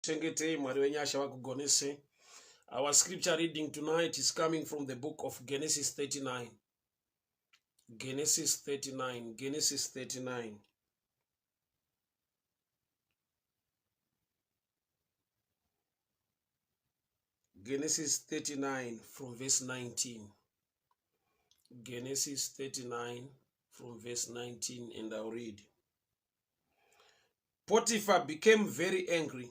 Chengetei Mwari wenyasha vakugonese. Our scripture reading tonight is coming from the book of Genesis 39. Genesis 39, Genesis 39. Genesis 39 from verse 19. Genesis 39 from verse 19 and I'll read. Potiphar became very angry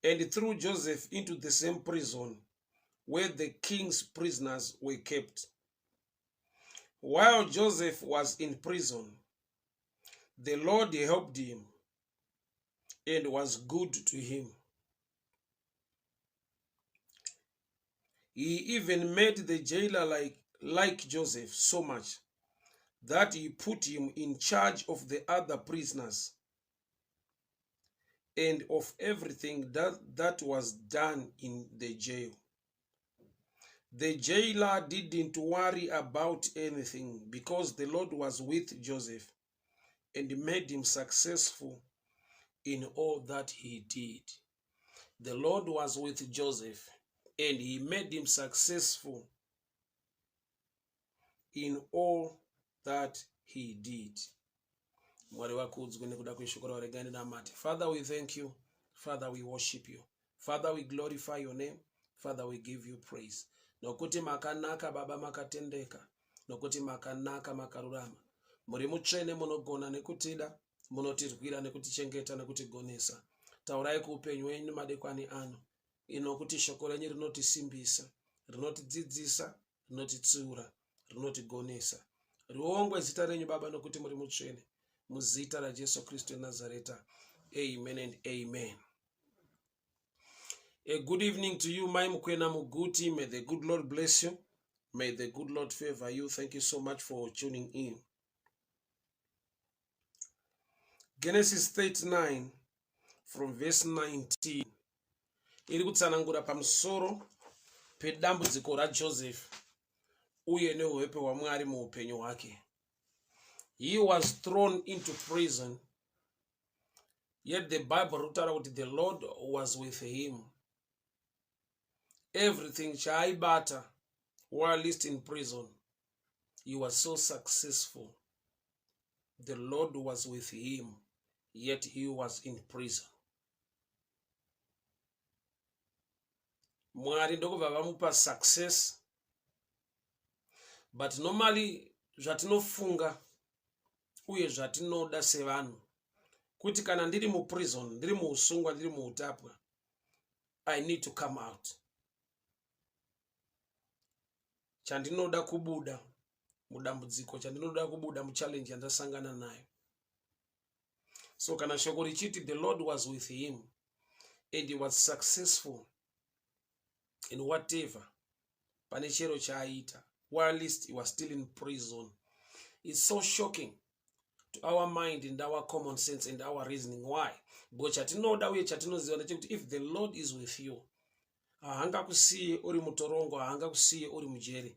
and threw Joseph into the same prison where the king's prisoners were kept. While Joseph was in prison, the Lord helped him and was good to him. He even made the jailer like, like Joseph so much that he put him in charge of the other prisoners and of everything that, that was done in the jail. The jailer didn't worry about anything because the Lord was with Joseph and made him successful in all that he did. The Lord was with Joseph and he made him successful in all that he did. Mwari vakudzwe nekuda kweshoko ravo regai ndinamate. Father, we thank you. Father, we worship you. Father, we glorify your name. Father, we give you praise. Nokuti makanaka baba makatendeka. Nokuti makanaka makarurama. Muri mutsvene munogona nekutida, munotirwira nekutichengeta nekutigonesa. Taurai kuupenyu wenyu madekwani ano. Inokuti shoko renyu rinotisimbisa, rinotidzidzisa, rinotitsiura, rinotigonesa. Riongwe zita renyu baba nokuti muri mutsvene. Muzita raJesu Kristu weNazareta. Amen and amen. A good evening to you, Mai Mukwena Muguti. May the good Lord bless you. May the good Lord favor you. Thank you so much for tuning in. Genesis 39 from verse 19 iri kutsanangura pamusoro pedambudziko raJoseph uye neuhepe hwaMwari muupenyu hwake. He was thrown into prison yet the Bible rikutaura kuti the Lord was with him. Everything chaaibata while in prison, he was so successful. The Lord was with him, yet he was in prison. Mwari ndokubva vamupa success. But normally zvatinofunga uye zvatinoda sevanhu kuti kana ndiri muprison, ndiri muusungwa, ndiri muutapwa, I need to come out. Chandinoda kubuda mudambudziko, chandinoda kubuda muchallenge yandasangana nayo. So kana shoko richiti the Lord was with him and he was successful in whatever, pane chero chaaita, whilst he was still in prison. It's so shocking to our mind and our common sense and our reasoning. Why? Because chatinoda uye chatinoziva ndechekuti if the Lord is with you, haangakusiye uri mutorongo, haangakusiye uri mujeri.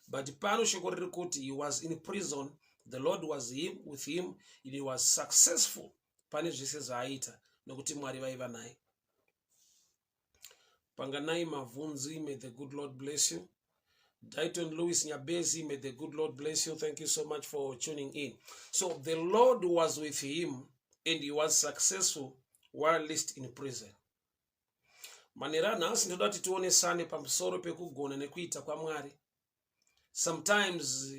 But pano shoko riri kuti he was in prison, the Lord was him, with him, and he was successful pane zvese zvaaita nokuti Mwari vaiva naye. Panganai Mavunzi, may the good Lord bless you. Dayton Lewis Nyabezi, may the good Lord bless you. Thank you so much for tuning in. So the Lord was with him and he was successful while least in prison. Manera nhasi ndoda kuti tionesane pamusoro pekugona nekuita kwaMwari. Sometimes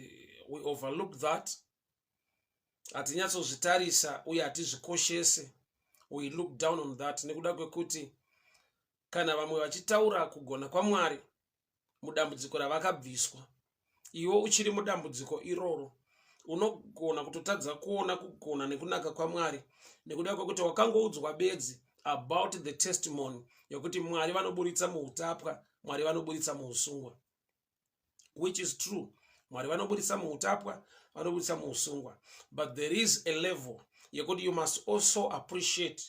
we overlook that. Hatinyatsozvitarisa uye hatizvikoshese. We look down on that nekuda kwekuti kana vamwe vachitaura kugona kwaMwari mudambudziko ravakabviswa, iwe uchiri mudambudziko iroro, unogona kutotadza kuona kugona nekunaka kwaMwari nekuda kwekuti wakangoudzwa bedzi about the testimony yekuti Mwari vanoburitsa muutapwa, Mwari vanoburitsa muusungwa, which is true. Mwari vanoburitsa muutapwa, vanoburitsa muusungwa, but there is a level yekuti you must also appreciate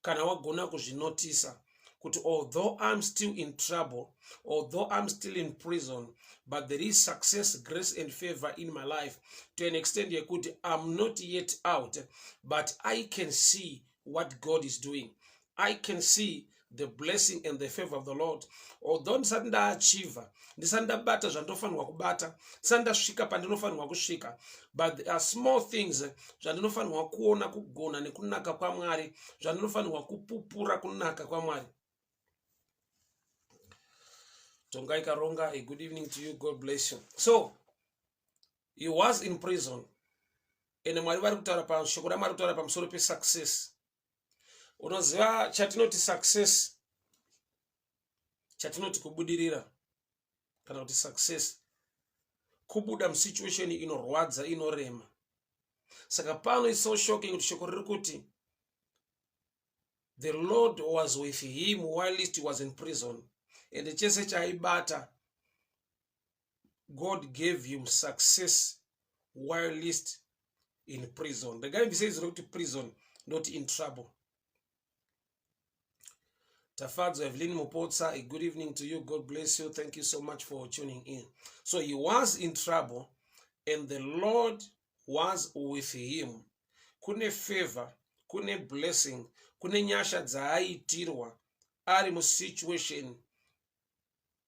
kana wagona kuzvinotisa kuti although I'm still in trouble, although I'm still in prison, but there is success, grace and favor in my life to an extent yekuti I'm not yet out, but I can see what God is doing. I can see the blessing and the favor of the Lord. Although ndisati ndaachiva, ndisati ndabata zvandinofanirwa kubata, ndisati ndasvika pandinofanirwa kusvika, but there are small things zvandinofanirwa kuona kugona nekunaka kwaMwari, zvandinofanirwa kupupura kunaka kwaMwari. Tongai Karonga, a good evening to you. God bless you. So, he was in prison. Ende Mwari vari kutaura pashoko raMwari kutaura pamusoro pesuccess. Unoziva chatinoti success, chatinoti kubudirira kana kuti success, kubuda musituation inorwadza, inorema. Saka pano is so shocking kuti shoko riri kuti the Lord was with him whilst he was in prison, and chese chaaibata, God gave him success whilst in prison. Regai ndibvise izwi rekuti prison, not in trouble. Tafadzwa Evelyn Mupotsa, a good evening to you. God bless you. Thank you so much for tuning in. So he was in trouble and the Lord was with him. Kune favor, kune blessing, kune nyasha dzaaitirwa ari musituation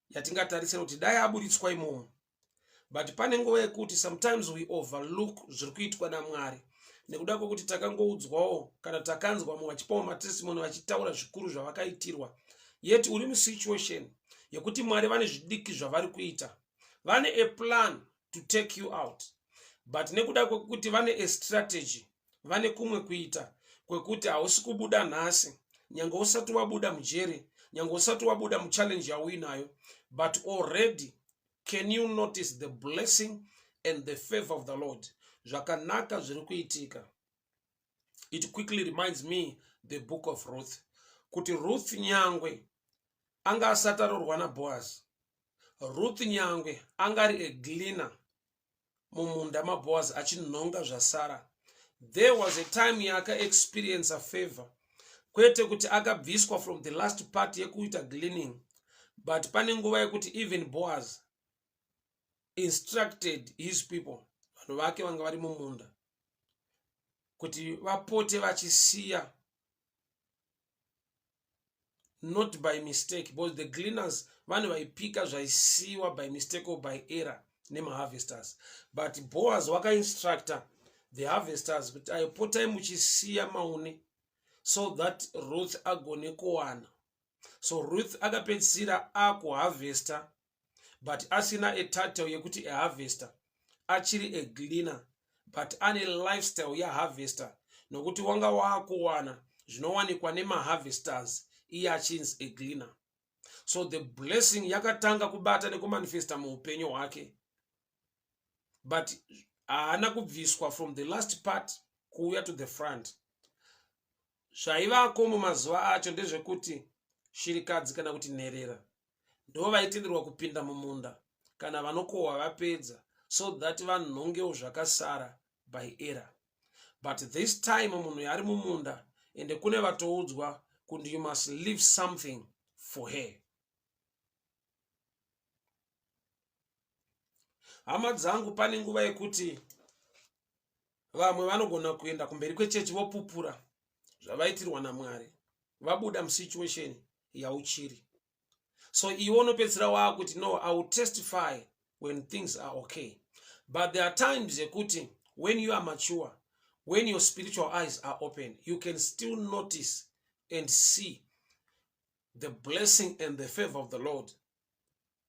yatingatarisira kuti dai aburitswa imomo. But pane nguva yekuti sometimes we overlook zviri kuitwa naMwari nekuda kwekuti takangoudzwawo kana takanzwa vamwe vachipawo matestimony, vachitaura zvikuru zvavakaitirwa, yet uri musituation yekuti Mwari vane zvidiki zvavari kuita, vane a plan to take you out, but nekuda kwekuti vane a strategy, vane kumwe kuita kwekuti hausi kubuda nhasi, nyange usati wabuda mujeri, nyange usati wabuda muchallenge yauinayo, but already can you notice the blessing and the favor of the Lord, zvakanaka zviri kuitika. It quickly reminds me the book of Ruth, kuti Ruth nyangwe anga asati arorwa naBoaz, Ruth nyangwe anga ari a gleaner mumunda maBoaz achinhonga zvasara, there was a time yaakaexperience a favor. Kwete kuti akabviswa from the last part yekuita gleaning, but pane nguva yekuti even Boaz instructed his people, vanhu vake vanga vari mumunda, kuti vapote vachisiya, not by mistake, because the gleaners vanhu vaipika zvaisiyiwa by mistake or by error nemaharvesters, but Boaz wakainstructa the harvesters kuti aipotai muchisiya maune so that Ruth agone kuwana. So Ruth akapedzisira akuharvesta, but asina a title yekuti aharvester, achiri a gleaner, but ane lifestyle yaharvester, nokuti wanga waakuwana zvinowanikwa nemaharvesters, iye achinzi a gleaner. So the blessing yakatanga kubata nekumanifesta muupenyu hwake, but haana kubviswa from the last part kuuya to the front. Zvaivako mumazuva acho ndezvekuti shirikadzi kana kuti nherera ndo vaitenderwa kupinda mumunda kana vanokohwa vapedza, so that vanhongewo zvakasara by error. But this time munhu ari mumunda, ende kune vatoudzwa kuti you must leave something for her. Hama dzangu, pane nguva yekuti vamwe vanogona kuenda kumberi kwechechi vopupura zvavaitirwa naMwari vabuda musituation yauchiri. So iwe unopedzisira waakuti, "No, I will testify when things are okay." But there are times yekuti when you are mature, when your spiritual eyes are open, you can still notice and see the blessing and the favor of the Lord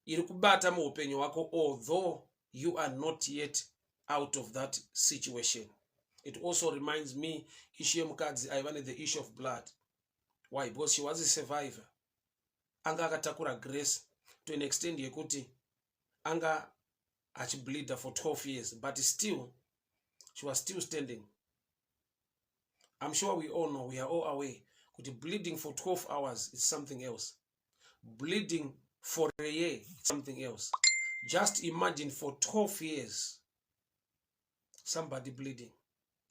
iri kubata muupenyu hwako, although you are not yet out of that situation. It also reminds me issue yemukadzi aiva nethe issue of blood. Why? Because she was a survivor. Anga akatakura grace to an extent yekuti anga achibleeda for 12 years, but still she was still standing. I'm sure we all know, we are all aware kuti bleeding for 12 hours is something else, bleeding for a year is something else. Just imagine for 12 years somebody bleeding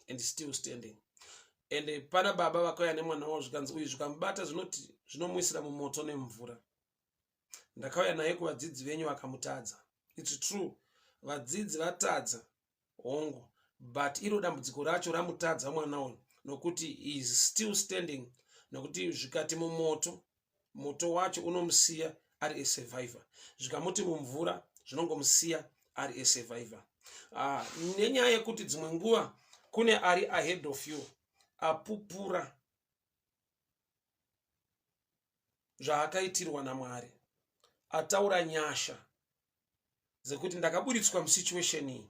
and still standing. And pana baba vakauya nemwana wavo, zvikanzi uyu zvikamubata zvinoti zvinomuisira mumoto nemvura. Ndakauya naye kuvadzidzi venyu, vakamutadza. It's true, vadzidzi vatadza, hongu, but iro dambudziko racho ramutadza mwana uyu, nokuti is still standing. Nokuti zvikati mumoto, moto wacho unomusiya ari a survivor. Zvikamuti mumvura, zvinongomusiya ari a survivor. Ah, nenyaya yekuti dzimwe nguva kune ari ahead of you apupura zvaakaitirwa naMwari, ataura nyasha dzekuti ndakaburitswa musituation iyi.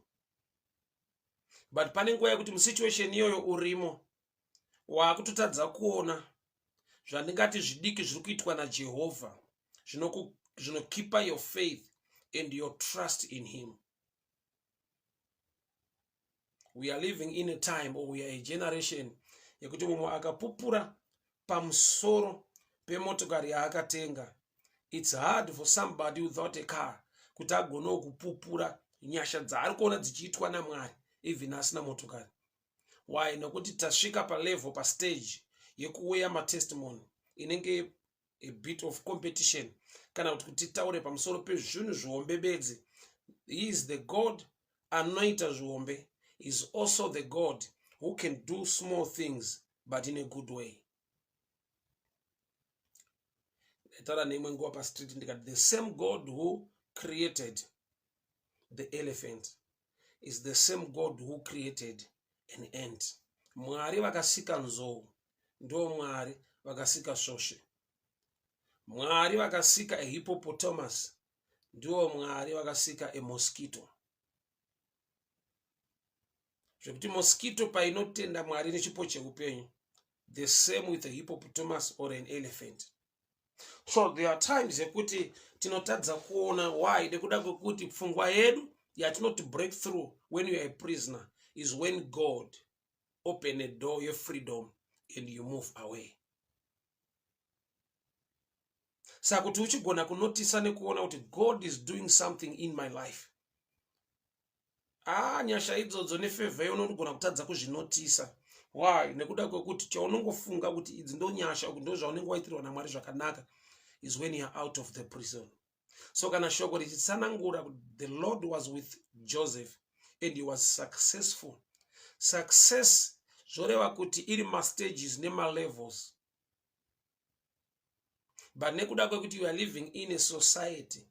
But pane nguva yekuti musituation iyoyo urimo, waakutotadza kuona zvandingati zvidiki zviri kuitwa naJehovha zvinokeepa your faith and your trust in him. We are living in a time, or we are a generation yekuti mumwe akapupura pamusoro pemotokari yaakatenga, it's hard for somebody without a car kuti agonewo kupupura nyasha dzaari kuona dzichiitwa naMwari even asina motokari. Why? Nokuti tasvika palevel, pastage yekuweya matestimony inenge a bit of competition, kana kuti titaure pamusoro pezvinhu zvihombe bedzi. He is the God anoita zvihombe, is also the God who can do small things, but in a good way. Ndaitaura neimwe nguva pastreet ndikati, the same God who created the elephant is the same God who created an ant. Mwari vakasika nzou ndo Mwari vakasika svosve. Mwari vakasika ahippopotamus ndiwo Mwari vakasika amosquito. Zvekuti mosquito painotenda Mwari nechipo cheupenyu, the same with a hippopotamus or an elephant. So there are times yekuti tinotadza kuona. Why? Nekuda kwekuti pfungwa yedu yatinoti breakthrough when you are a prisoner is when God open a door yefreedom and you move away. Saka kuti uchigona kunotisa nekuona kuti God is doing something in my life, ah, nyasha idzodzo nefavour unogona kutadza kuzvinotisa. Why? Nekuda kwekuti chaunongofunga kuti idzi ndo nyasha, uku ndo zvaunenge waitirwa naMwari zvakanaka, is when you are out of the prison. So kana shoko richitsanangura kuti the Lord was with Joseph and he was successful, success zvoreva kuti iri mastages nemalevels. But nekuda kwekuti you are living in a society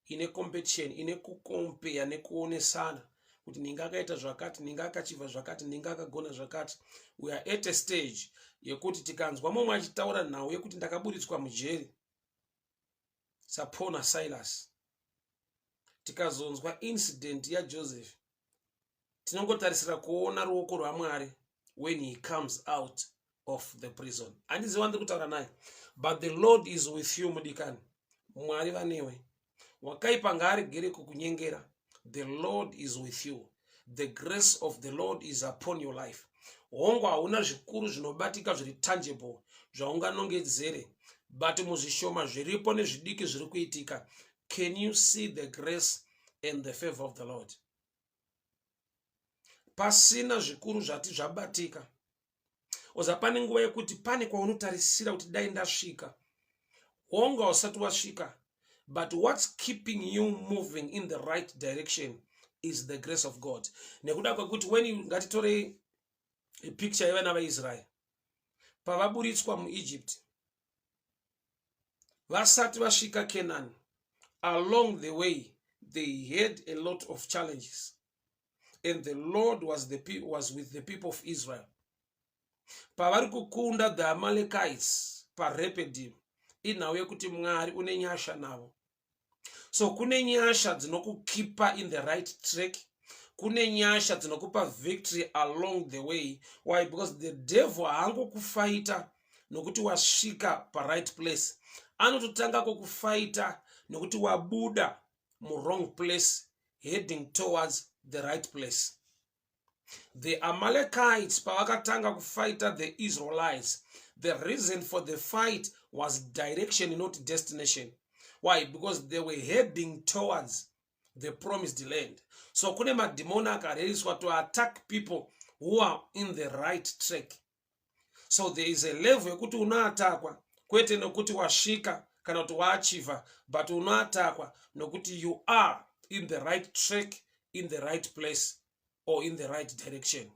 ine competition, ine kukompeya nekuonesana kuti ninga akaita zvakati, ninga akachivha zvakati, ninga akagona zvakati, we are at a stage yekuti tikanzwa mumwe achitaura nhau yekuti ndakaburitswa mujeri saPaul naSilas, tikazonzwa incident yaJoseph, tinongotarisira kuona ruoko rwaMwari when he comes out of the prison. Handiziva ndiri kutaura naye, but the Lord is with you, mudikani. Mwari vanewe. Wakaipa ngaaregere kukunyengera. The Lord is with you. The grace of the Lord is upon your life. Hongu, hauna zvikuru zvinobatika zviri tangible zvaunganongedzere, but muzvishoma zviripo nezvidiki zviri kuitika, can you see the grace and the favor of the Lord pasina zvikuru zvati zvabatika? Oza pane nguva yekuti pane kwaunotarisira kuti dai ndasvika. Honga usati wasvika, but what's keeping you moving in the right direction is the grace of God. Nekuda kwekuti when you, ngatitorei picture yevana vaIsraeri pavaburitswa muEgypt, vasati vasvika Canaan, along the way they had a lot of challenges, and the Lord was with the people of Israel. Pavari kukunda the Amalekites paRephidim, inhau yekuti Mwari une nyasha navo. So kune nyasha dzinokukipa in the right track, kune nyasha dzinokupa victory along the way. Why? Because the devil haangokufaita nokuti wasvika paright place. Anototanga kukufaita nokuti wabuda muwrong place heading towards the right place. The Amalekites pavakatanga kufighta the Israelites, the reason for the fight was direction, not destination. Why? Because they were heading towards the promised land. So kune madhimoni akareriswa to attack people who are in the right track. So there is a level yekuti unoatakwa kwete nokuti wasvika kana kuti waachievha, but unoatakwa nokuti you are in the right track, in the right place or in the right direction.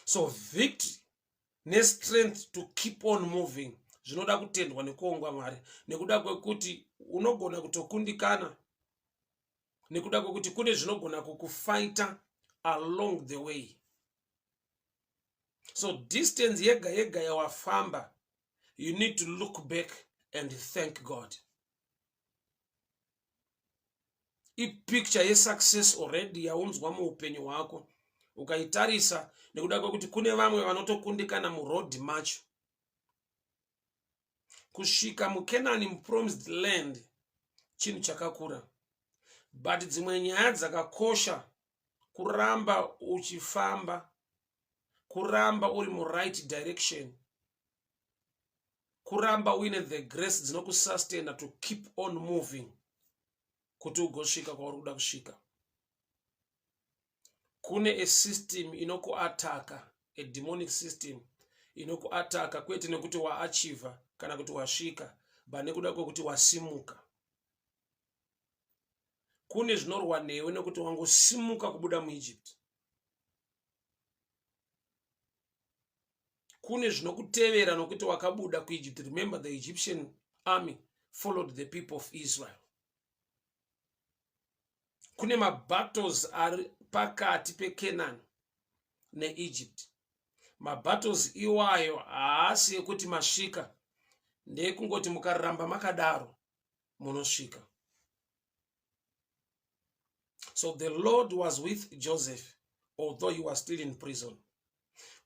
So victory Nestrength to keep on moving zvinoda kutendwa nekuongwa Mwari, nekuda kwekuti unogona kutokundikana nekuda kwekuti kune zvinogona kukufighta along the way. So distance yega yega yawafamba, you need to look back and thank God. Ipicture yesuccess already yaunzwa muupenyu hwako ukaitarisa, nekuda kwekuti kune vamwe vanotokundikana muroad macho kusvika muKenani, mupromised land. Chinhu chakakura, but dzimwe nyaya dzakakosha kuramba uchifamba, kuramba uri muright direction, kuramba uine the grace dzinokusustaina to keep on moving kuti ugosvika kwauri kuda kusvika. Kune a system inokuataka, a demonic system inokuataka, kwete nekuti waachievha kana kuti wasvika, but nekuda kwekuti wasimuka. Kune zvinorwa newe nekuti wangosimuka kubuda muEgypt. Kune zvinokutevera nokuti wakabuda kuEgypt. Remember, the Egyptian army followed the people of Israel. Kune mabattles ari pakati peCanaan neEgypt. Mabattles iwayo haasi ekuti masvika, ndeyekungoti mukaramba makadaro munosvika. So the Lord was with Joseph although he was still in prison.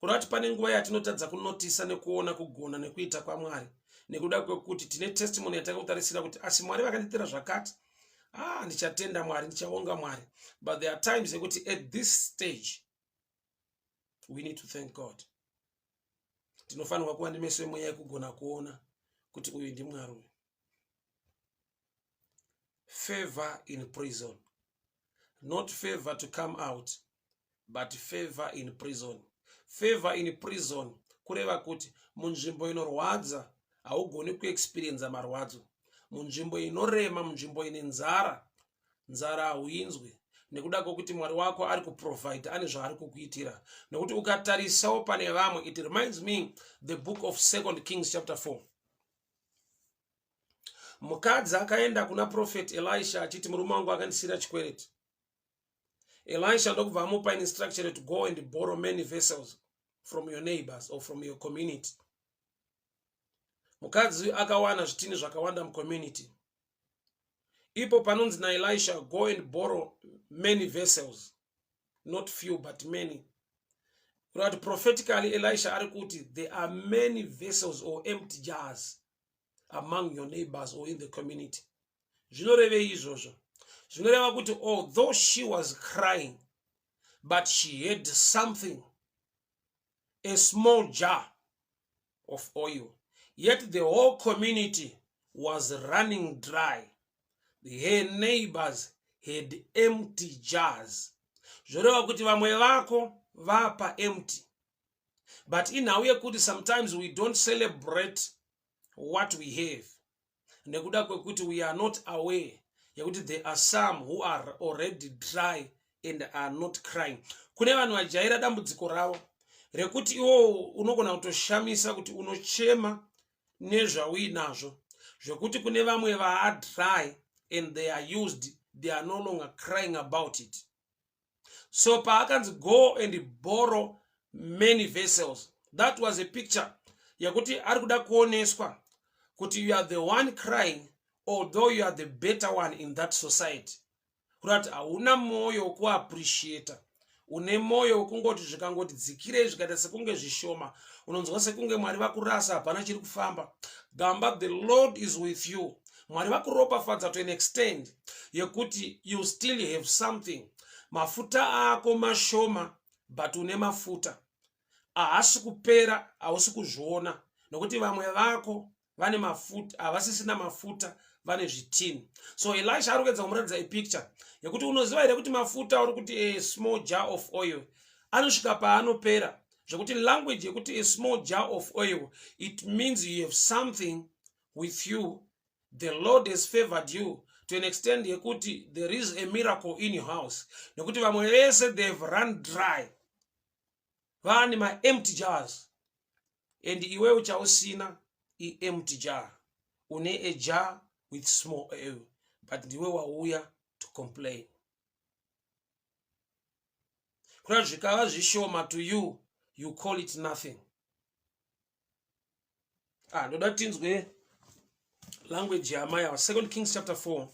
Kuda kuti pane nguva yatinotadza kunotisa nekuona kugona nekuita kwaMwari nekuda kwekuti tine testimony yatakakutarisira kuti asi Mwari vakandiitira zvakati, ah, ndichatenda Mwari, ndichaonga Mwari. But there are times yekuti at this stage we need to thank God. Tinofanirwa kuva nemeso emweya yekugona kuona kuti uyu ndiMwari uyu. Favor in prison, not favor to come out, but favor in prison. Favor in prison kureva kuti munzvimbo inorwadza haugoni kuexperienza marwadzo, munzvimbo inorema, munzvimbo ine nzara, nzara hauinzwi, nekuda kwekuti Mwari wako ari kuprovide, ane zvaari kukuitira. Nekuti ukatarisawo pane vamwe, it reminds me the book of Second Kings chapter 4. Mukadzi akaenda kuna Prophet Elisha achiti, "Murume wangu akandisiyira chikwereti." Elisha ndokubva amupa instruction to go and borrow many vessels from your neighbors or from your community. Mukadzi akawana zvitini zvakawanda mucommunity. Ipo panonzi naElisha, "Go and borrow many vessels," not few but many, kureva kuti prophetically Elisha ari kuti there are many vessels or empty jars among your neighbors or in the community. Zvinorevei izvozvo? Zvinoreva kuti although she was crying, but she had something, a small jar of oil, yet the whole community was running dry. Her neighbors had empty jars. Zvoreva kuti vamwe vako vapa empty, but inhau yekuti sometimes we don't celebrate what we have nekuda kwekuti we are not aware yekuti there are some who are already dry and are not crying. Kune vanhu vajaira dambudziko ravo rekuti iwowo unogona kutoshamisa kuti unochema nezvauinazvo, zvekuti kune vamwe vaadry and they are used, they are no longer crying about it. So paakanzi, "Go and borrow many vessels," that was a picture yekuti ari kuda kuoneswa kuti you are the one crying although you are the better one in that society. Kuda kuti hauna mwoyo wekuappreciata, une mwoyo wekungoti zvikangoti dzikirei, zvikaita sekunge zvishoma, unonzwa sekunge Mwari vakurasa, hapana chiri kufamba. Gamba, the Lord is with you. Mwari vakuropafadza to an extent yekuti you still have something. Mafuta ako mashoma, but une mafuta, haasi kupera, hausi kuzviona nokuti vamwe vako vane mafuta, havasisina mafuta, vane zvitini. So Elisha ari kuedza kumuratidza ipicture yekuti unoziva here kuti mafuta uri kuti a small jar of oil anosvika paanopera, zvekuti language yekuti a small jar of oil, it means you have something with you. The Lord has favored you to an extent yekuti there is a miracle in your house, nekuti vamwe vese they've run dry, vane maempty jars. And iwewe chausina iempty jar. Une a jar with small oil, but ndiwe wauya to complain. Kuna zvikava zvishoma to you, you call it nothing. Ah, ndoda tinzwe language yaamai ava. Second Kings chapter 4.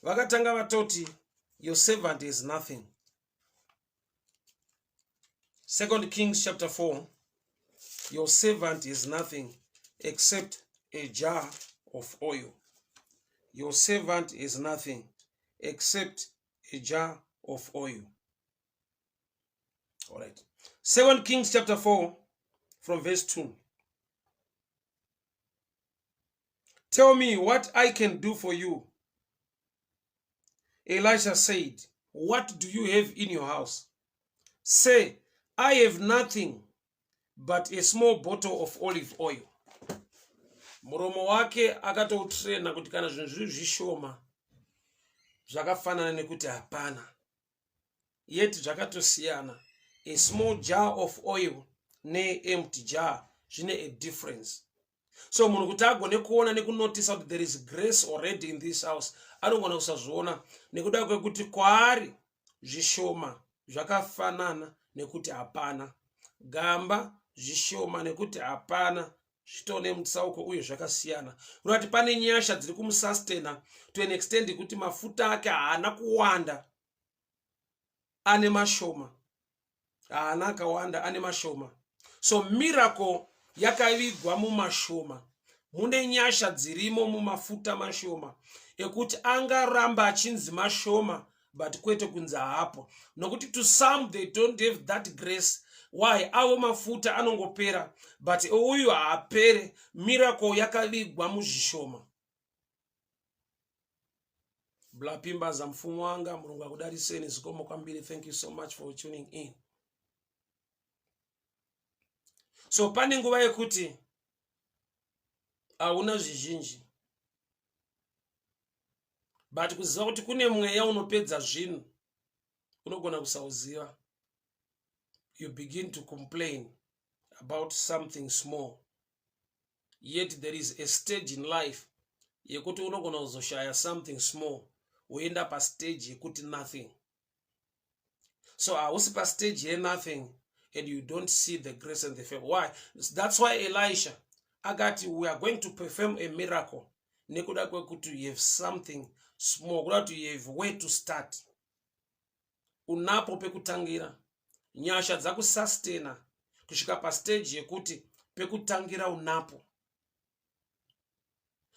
Vakatanga vatoti, "Your servant is nothing." Second Kings chapter 4. "Your servant is nothing except a jar of oil. Your servant is nothing except a jar of oil." All right. Second Kings chapter 4 from verse 2. "Tell me what I can do for you." Elisha said, "What do you have in your house?" "Say, I have nothing but a small bottle of olive oil." Muromo wake akatoutrena kuti kana zvinhu zviri zvishoma zvakafanana nekuti hapana, yet zvakatosiyana. A small jar of oil neempty jar zvine a difference. So munhu kuti agone kuona nekunotisa kuti there is grace already in this house, anogona kusazviona nekuda kwekuti kwaari zvishoma zvakafanana nekuti hapana. Gamba, zvishoma nekuti hapana zvitone mutsauko uye zvakasiyana. Kureva kuti pane nyasha dziri kumusustena to an extent yekuti mafuta ake haana kuwanda, ane mashoma, haana akawanda, ane mashoma. So miracle yakavigwa mumashoma. Mune nyasha dzirimo mumafuta mashoma ekuti angaramba achinzi mashoma, but kwete kunzi haapo, nokuti to some they don't have that grace. Why? Avo mafuta anongopera, but uyu haapere. Miracle yakavigwa muzvishoma. Blapimbaza mfumo wanga, Mulungu akudariseni, zikomo kwambiri. Thank you so much for tuning in. So pane nguva yekuti hauna zvizhinji, but kuziva kuti kune mweya unopedza zvinhu unogona kusauziva. You begin to complain about something small, yet there is a stage in life yekuti unogona kuzoshaya something small, woenda pastage yekuti nothing. So hausi pastage yenothing and you don't see the grace and the favor. Why? That's why Elisha akati, "We are going to perform a miracle nekuda kwekuti you have something small." Kuda kuti you have where to start, unapo pekutangira. Nyasha dzakusustena kusvika pastage yekuti pekutangira unapo.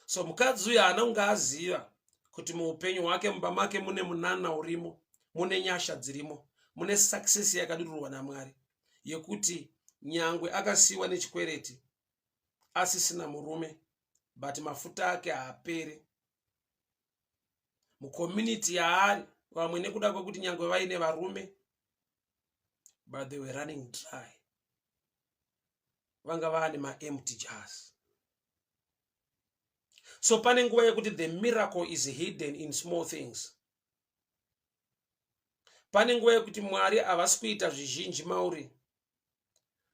So mukadzi uyu haana kunge aziva kuti muupenyu hwake, mumba make mune munana urimo, mune nyasha dzirimo, mune success yakadururwa naMwari yekuti nyangwe akasiyiwa nechikwereti, asisina murume, but mafuta ake haapere. Mucommunity yaari, vamwe nekuda kwekuti nyangwe vaine varume, but they were running dry, vanga vaane maempty jars. So pane nguva yekuti the miracle is hidden in small things. Pane nguva yekuti Mwari havasi kuita zvizhinji mauri,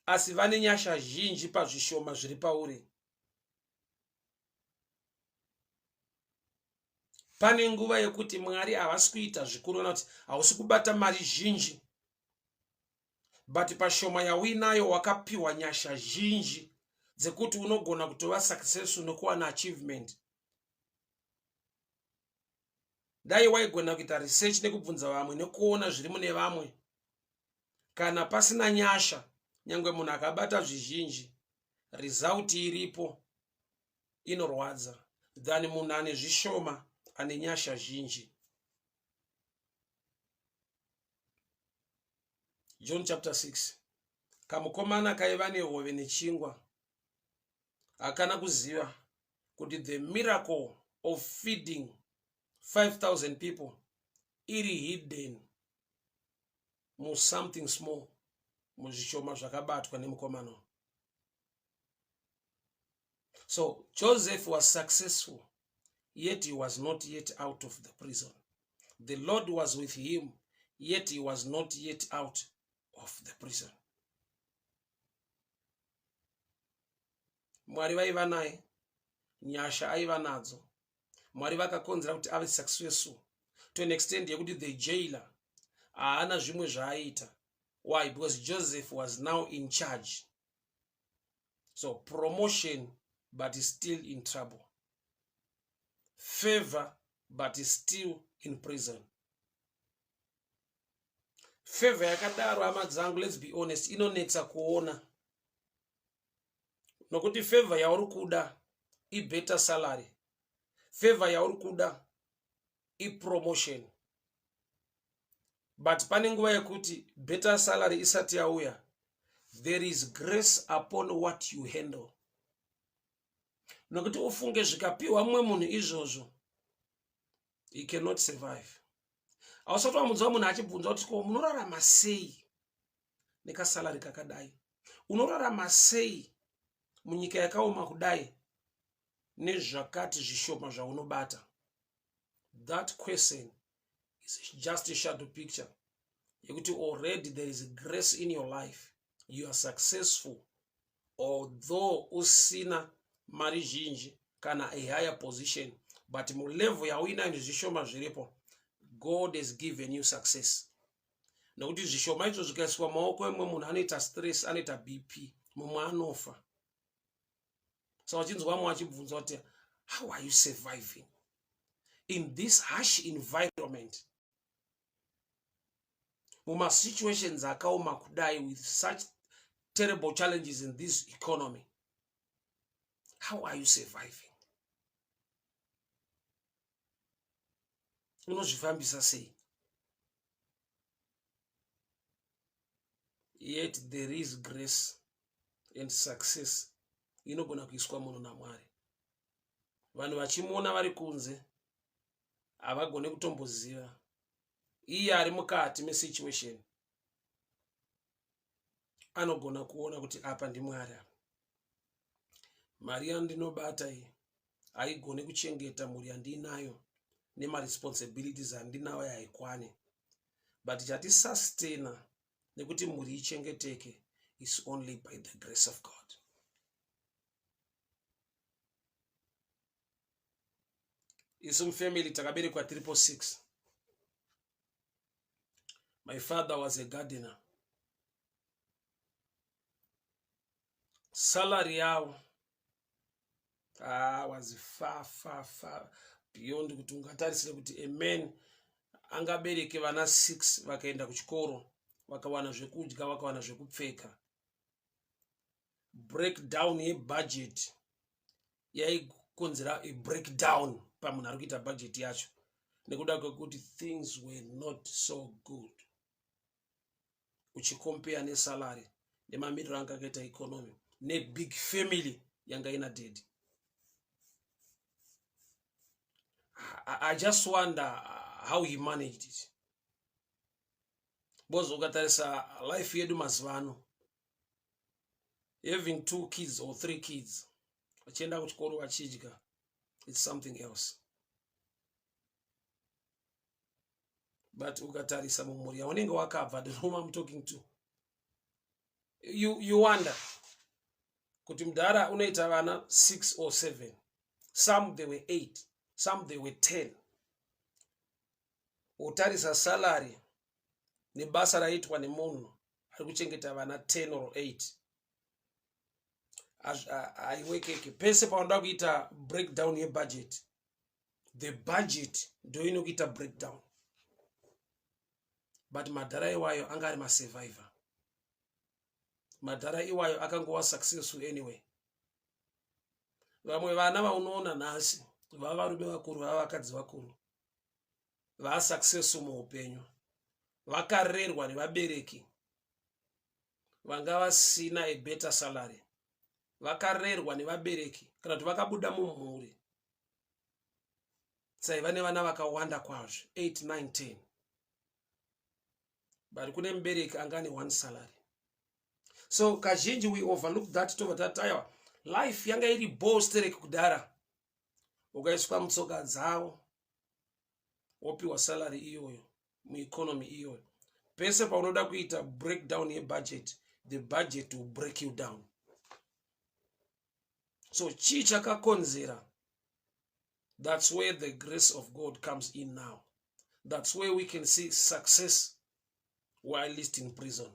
asi vane nyasha zhinji pazvishoma zviri pauri. Pane nguva yekuti Mwari havasi kuita zvikuru, kana kuti hausi kubata mari zhinji, but pashoma yauinayo wakapiwa nyasha zhinji dzekuti unogona kutova successful nekuwana achievement. Dai waigona kuita research nekubvunza vamwe nekuona zviri mune vamwe. Kana pasina nyasha, nyangwe munhu akabata zvizhinji, result iripo inorwadza than munhu ane zvishoma ane nyasha zhinji. John chapter 6. Kamukomana kaiva nehove nechingwa hakana kuziva kuti the miracle of feeding 5000 people iri hidden musomething small, muzvishoma zvakabatwa nemukomana. So Joseph was successful, yet he was not yet out of the prison. The Lord was with him, yet he was not yet out of the prison. Mwari vaiva naye, nyasha aiva nadzo. Mwari vakakonzera kuti ave successful to an extent yekuti the jailer haana zvimwe zvaaiita. Why? Because Joseph was now in charge. So promotion but still in trouble. Favor but still in prison. Favor yakadaro hama dzangu, let's be honest, inonetsa kuona nokuti favor yauri kuda ibetter salary, favor yauri kuda ipromotion, but pane nguva yekuti better salary isati yauya, there is grace upon what you handle. Nokuti ufunge zvikapiwa mumwe munhu izvozvo, he cannot survive. Hausati wamunzwa munhu achibvunza kuti ko munorarama sei nekasalari kakadai, unorarama sei munyika yakaoma kudai nezvakati zvishoma zvaunobata. That question is just a shadow picture yekuti already there is grace in your life, you are successful although usina mari zhinji kana a higher position, but mulevel yauinayo nezvishoma zviripo, God has given you success. Nokuti zvishoma izvo zvikaiswa maoko emumwe munhu anoita stress, anoita BP, mumwe anofa. Saka uchinzwa vamwe vachibvunza kuti how are you surviving in this harsh environment, mumasituations akaoma kudai, with such terrible challenges in this economy, how are you surviving? Unozvifambisa sei? Yet there is grace and success inogona kuiswa munhu naMwari. Vanhu vachimuona vari kunze havagone kutomboziva, iye ari mukati mesituation anogona kuona kuti apa ndiMwari, apa mari yandinobata iyi haigone kuchengeta mhuri yandiinayo nemaresponsibilities andinayo, haikwane, but chatisustain nekuti mhuri ichengeteke is only by the grace of God. Isu mufamily takaberekwa triple six. My father was a gardener. Salary yavo was far far far beyond kuti ungatarisire kuti a man angabereke vana 6 vakaenda kuchikoro, vakawana zvekudya, vakawana zvekupfeka. Breakdown yebudget yaikonzera a breakdown pamunhu ari kuita budget yacho, nekuda kwekuti things were not so good uchikompeya nesalary nemamiriro anga akaita economy nebig family yanga ina daddy. I just wonder how he managed it, because ukatarisa life yedu mazuva ano, having 2 kids or 3 kids vachienda kuchikoro vachidya, it's something else. But ukatarisa mumhuri yaunenge wakabva, the whom I'm talking to, you wonder kuti mudhara unoita vana 6 or 7, some they were 8, some they were 10, wotarisa salary nebasa raiitwa nemunhu ari kuchengeta vana 10 or 8, haiwekeke. Pese paunoda kuita breakdown yebudget, the budget ndo inokuita breakdown. But madhara iwayo anga ari masurvivor, madhara iwayo akangova successful anyway. Vamwe vana vaunoona nhasi vava varume vakuru, vava vakadzi vakuru, vasuccessful muupenyu, vakarerwa nevabereki vanga vasina a better salary, vakarerwa nevabereki kana kuti vakabuda mumhuri dzaiva nevana vakawanda kwazvo, 8 9 10, but kune mubereki anga ane one salary. So kazhinji we overlook that, tobva tati aiwa, life yanga iri bosterek kudhara. Ukaiswa mutsoka dzavo, wopiwa salary iyoyo mueconomy iyoyo, pese paunoda kuita breakdown yebudget, the budget will break you down. So chii chakakonzera? That's where the grace of God comes in now. That's where we can see success while in prison.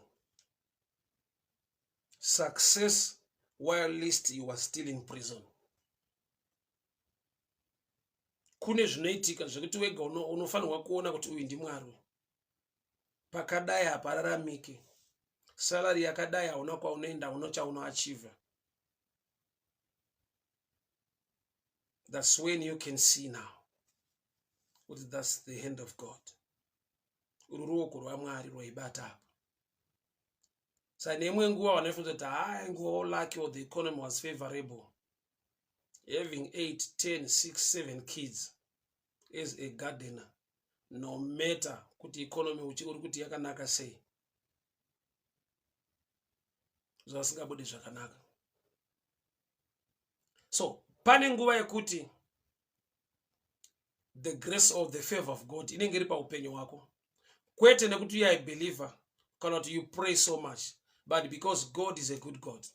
Success while you are still in prison. Kune zvinoitika zvekuti wega unofanirwa kuona kuti uyu ndimwari. Pakadai hapararamike. Salary yakadai hauna kwaunoenda, hauna chaunoachieve. That's when you can see now kuti that's the hand of God. Uru ruoko rwaMwari rwaibata apa. Sa neimwe nguva vanofunza kuti haa nguva lucky or the economy was favorable. Having 8, 10, 6, 7 kids as a gardener, no matter kuti economy uchi uri kuti yakanaka sei, zvasingabudi zvakanaka. So pane nguva yekuti the grace of the favor of God inenge iri paupenyu hwako, kwete nekuti you are a believer kana kuti you pray so much, but because God is a good God.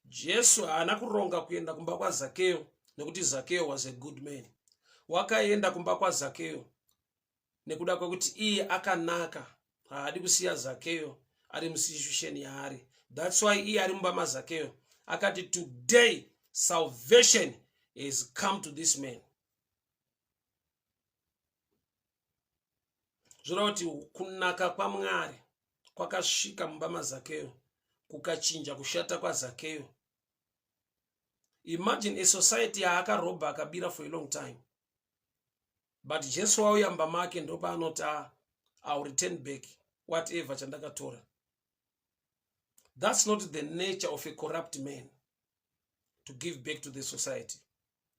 Jesu haana kuronga kuenda kumba kwaZakeyo nekuti Zakeyo was a good man. Wakaenda kumba kwaZakeyo nekuda kwekuti iye akanaka, haadi kusiya Zakeyo ari musituation yaari. That's why iye ari mumba maZakeyo akati, today salvation has come to this man. Zvoreva kuti kunaka kwaMwari kwakasvika mumba maZakeyo kukachinja kushata kwaZakeyo. Imagine a society yaakarobha akabira for a long time, but Jesu wauya mumba make ndopaanoti, ah, I'll return back whatever chandakatora. That's not the nature of a corrupt man to give back to the society.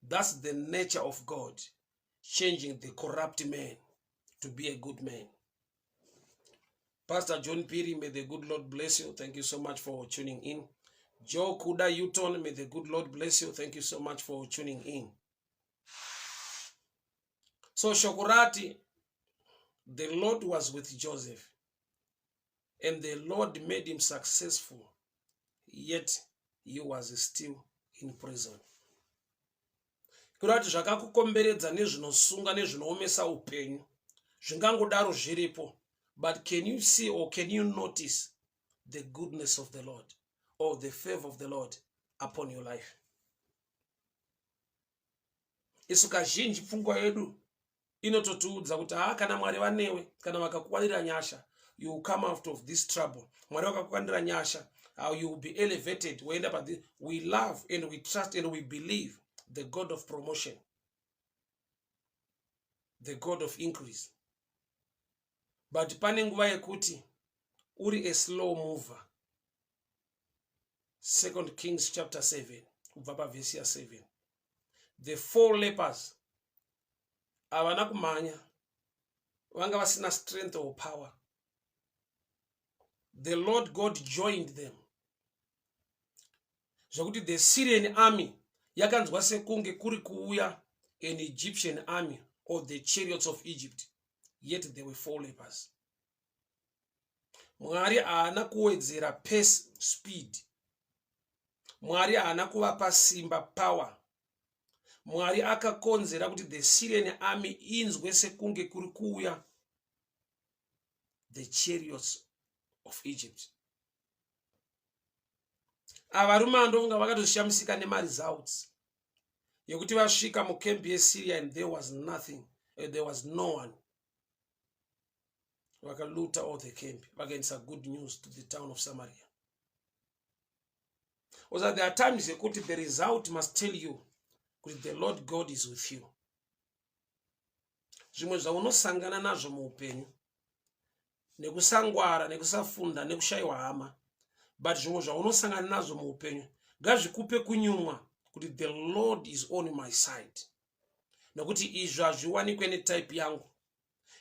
That's the nature of God changing the corrupt man to be a good man. Pastor John Piri, may the good Lord bless you. Thank you so much for tuning in. Joe Kuda Uton, may the good Lord bless you. Thank you so much for tuning in. So shoko rati, the Lord was with Joseph and the Lord made him successful, yet he was still in prison. Kureva kuti zvakakukomberedza nezvinosunga nezvinoomesa upenyu zvingangodaro zviripo, but can you see or can you notice the goodness of the Lord or the favor of the Lord upon your life? Isu kazhinji pfungwa yedu inototiudza kuti haa, kana Mwari vanewe, kana vakakukwanira nyasha, you will come out of this trouble. Mwari vakakukwanira nyasha, how you will be elevated, woenda pa. We love and we trust and we believe the God of promotion, the God of increase, but pane nguva yekuti uri a slow mover. Second Kings chapter 7 kubva pavhesi ya7, the four lepers havana kumhanya, vanga vasina strength or power. The Lord God joined them zvekuti the Syrian army yakanzwa sekunge kuri kuuya an Egyptian army or the chariots of Egypt, yet there were four lepers. Mwari haana kuwedzera pace, speed. Mwari haana kuvapa simba, power. Mwari akakonzera kuti the Syrian army inzwe sekunge kuri kuuya the chariots of Egypt. Ava varume andofunga vakatoshamisika nemaresults yekuti vasvika mucamp yeSyria and there was nothing, there was no one. Vakaluta all the camp, vakaendesa good news to the town of Samaria. Also, there are times yekuti the result must tell you kuti the Lord God is with you. Zvimwe zvaunosangana nazvo muupenyu nekusangwara, nekusafunda, nekushayiwa hama, but zvimwe zvaunosangana nazvo muupenyu ngazvikupe kunyumwa kuti the Lord is on my side, nokuti izvi hazviwanikwe netype yangu,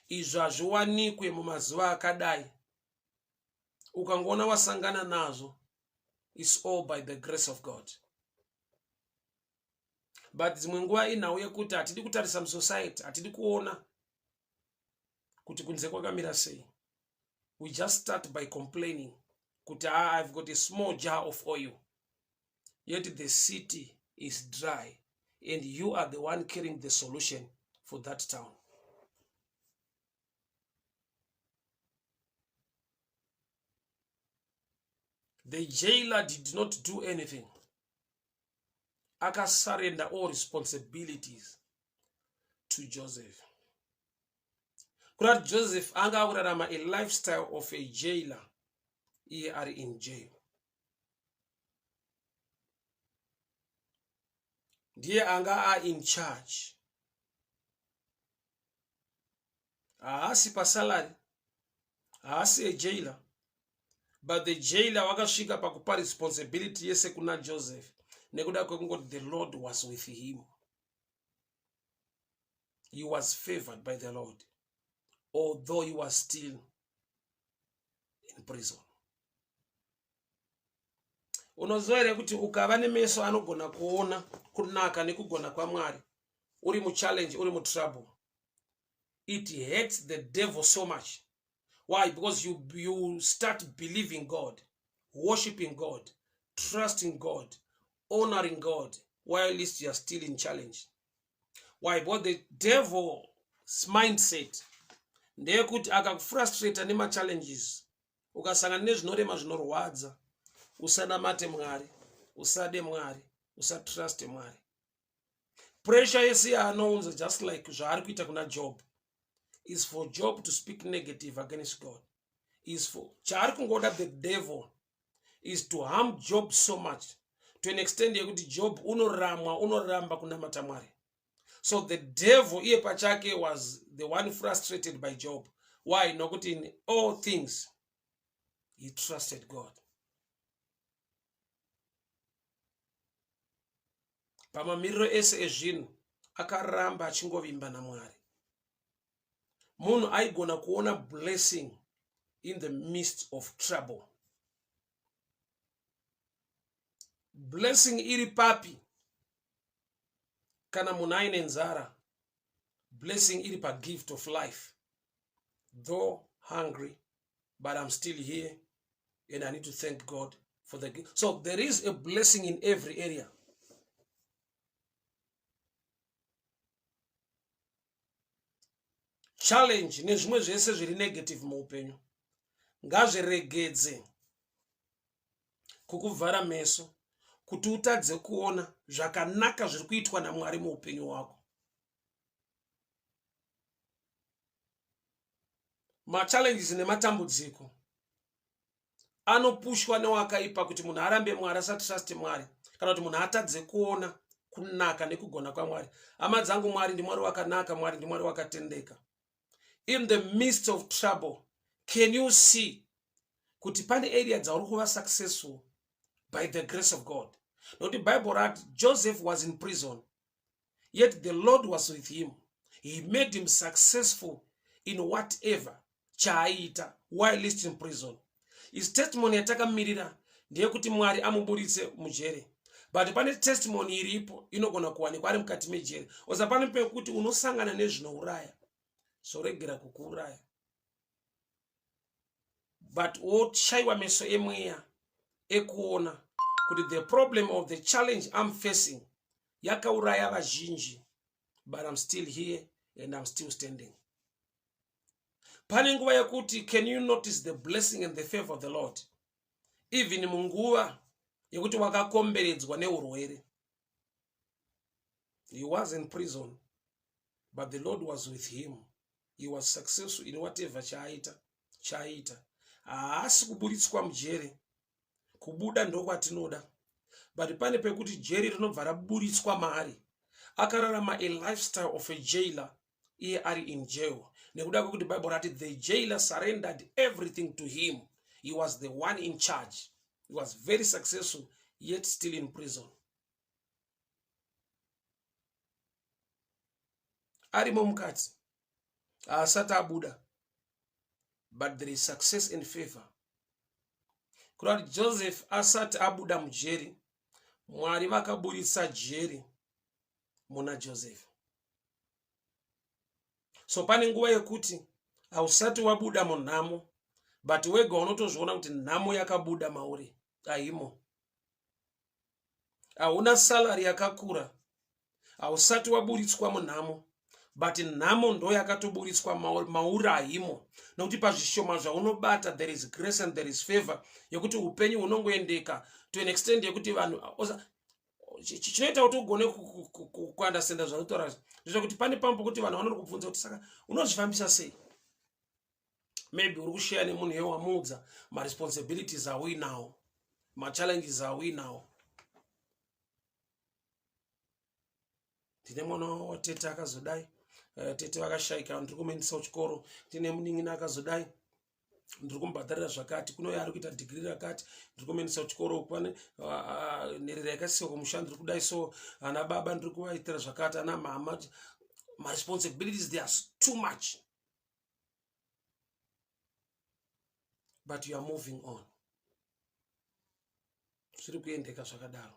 izvi hazviwanikwe mumazuva akadai. Ukangoona wasangana nazvo, is all by the grace of God. But dzimwe nguva inhau yekuti hatidi kutarisa musociety, hatidi kuona kuti kunze kwakamira sei. We just start by complaining. kuti ah, i've got a small jar of oil yet the city is dry and you are the one carrying the solution for that town. The jailer did not do anything. Akasurrender all responsibilities to Joseph. Kurati Joseph anga akurarama a lifestyle of a jailer iye ari in jail. Ndiye anga a in charge. Haasi pasalary, haasi a jailer, but the jailer wakasvika pakupa responsibility yese kuna Joseph nekuda kwekungoti the Lord was with him. He was favored by the Lord although he was still in prison. Unoziva here kuti ukava nemeso anogona kuona kunaka nekugona kwaMwari uri muchallenge, uri mutrouble, it hurts the devil so much. Why? Because you start believing God, worshiping God, trusting God, honoring God while least you are still in challenge. Why? Because the devil's mindset ndeyekuti akakufrustrata nemachallenges, ukasangana nezvinorema zvinorwadza, usanamate Mwari, usade Mwari, usatruste Mwari. Pressure yese yaanounza, just like zvaari kuita kuna Job, is for Job to speak negative against God. Is for chaari kungoda the devil is to harm Job so much to an extent yekuti Job unoramwa, unoramba kunamata Mwari. So the devil iye pachake was the one frustrated by Job. Why? Nokuti in all things he trusted God. Pamamiriro ese ezvinhu akaramba achingovimba naMwari. Munhu aigona kuona blessing in the midst of trouble. Blessing iri papi kana munhu aine nzara? Blessing iri pagift of life. Though hungry, but I'm still here and I need to thank God for the gift. So there is a blessing in every area. Challenge nezvimwe zvese zviri negative muupenyu ngazviregedze kukuvhara meso kuti utadze kuona zvakanaka zviri kuitwa naMwari muupenyu hwako. Machallenges nematambudziko anopushwa newakaipa kuti munhu arambe Mwari, asatruste Mwari, kana kuti munhu atadze kuona kunaka nekugona kwaMwari. Hama dzangu, Mwari ndiMwari wakanaka, Mwari ndiMwari wakatendeka. In the midst of trouble, can you see kuti pane area dzauri kuva successful by the grace of God? Nokuti Bible rati Joseph was in prison, yet the Lord was with him. He made him successful in whatever chaaiita while least in prison. His testimony yatakamirira ndeyekuti Mwari amuburitse mujere, but pane testimony iripo inogona kuwanikwa ari mukati mejere. Oza pane pekuti unosangana nezvinouraya zvoregera kukuuraya, but woshaiwa meso emweya ekuona kuti the problem of the challenge I'm facing yakauraya vazhinji, but I'm still here and I'm still standing. Pane nguva yekuti can you notice the blessing and the favor of the Lord even munguva yekuti wakakomberedzwa neurwere? He was in prison, but the Lord was with him. He was successful in whatever chaaita. Haasi kuburitswa mujere, kubuda ndokwatinoda, but pane pekuti jeri rinobva raburitswa maari. Akararama a lifestyle of a jailer iye ari in jail nekuda kwekuti Bible rati the jailer surrendered everything to him. He was the one in charge. He was very successful yet still in prison. Arimo mukati, haasati abuda, but there is success and favor. Kureva kuti Joseph asati abuda mujeri, Mwari vakaburitsa jeri muna Joseph. So pane nguva yekuti hausati wabuda munhamo, But wega unotozviona kuti nhamo yakabuda mauri haimo. Hauna salary yakakura, hausati waburitswa munhamo, but nhamo ndo yakatoburitswa mauri haimo. Nokuti pazvishoma zvaunobata there is grace and there is favor yekuti upenyu hunongoendeka to an extent yekuti vanhu chinoita kuti ugone kuandastenda zvanotaura ndezvekuti pane pamwe pokuti vanhu vanori kubvunza kuti saka unozvifambisa sei. Maybe uri kushare nemunhu iye wamuudza maresponsibilities auinawo, machallenges auinawo. Ndine mwana watete akazodai, tete vakashaika, ndiri kumuendesa kuchikoro. Ndine munin'ina akazodai, ndiri kumubhadharira zvakati. Kunouya ari kuita dhigiri rakati, ndiri kumuendesa kuchikoro. Pane nherera yakasiwa kumusha, ndiri kudai. So ana baba ndiri kuvaitira zvakati, ana mama. Maresponsibilities, they are too much, but you are moving on. Zviri kuendeka zvakadaro